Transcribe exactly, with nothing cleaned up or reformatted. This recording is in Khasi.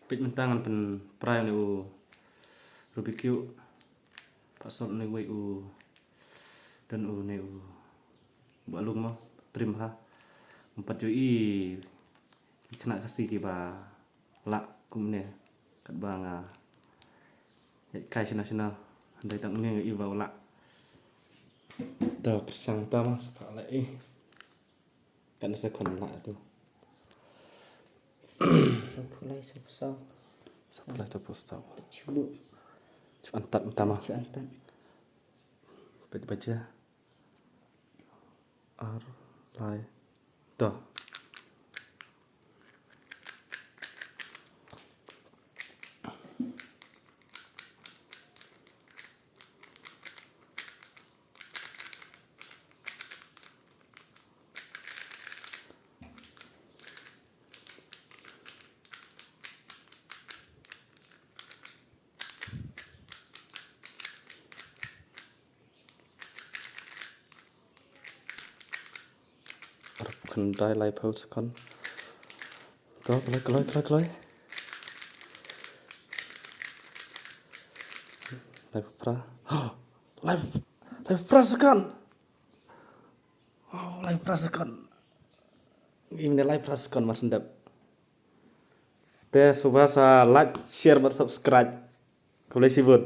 Peit mynta ngan pynpra ïa une u Rubik's Cube. Pat sop une uwei u, don une u ba lung mo, trim ha. Ngam pat ju i ki khynnah Khasi kiba lah kumne. Katba nga ïaid kai shano shano, hynrei tang une nga i ba u lah. To pyrshang ta mo, sa pha lah i. Katno sa khon lah tu. Saphew lai, saphew saw. Saphew lai, saphew saw. Shu. Shu antat mynta mo. Shu antat. Peit ba jia. Ar, lai. To. Arphew khyndai, laiphew second. To, kloi, kloi, kloi, kloi. Laiphew phra. Lai, laiphew phra second. Oh, laiphew phra second. Ngim ne laiphew phra second mar shen dep. Te sngewbha sa like, share bad subscribe. Khublei shibun.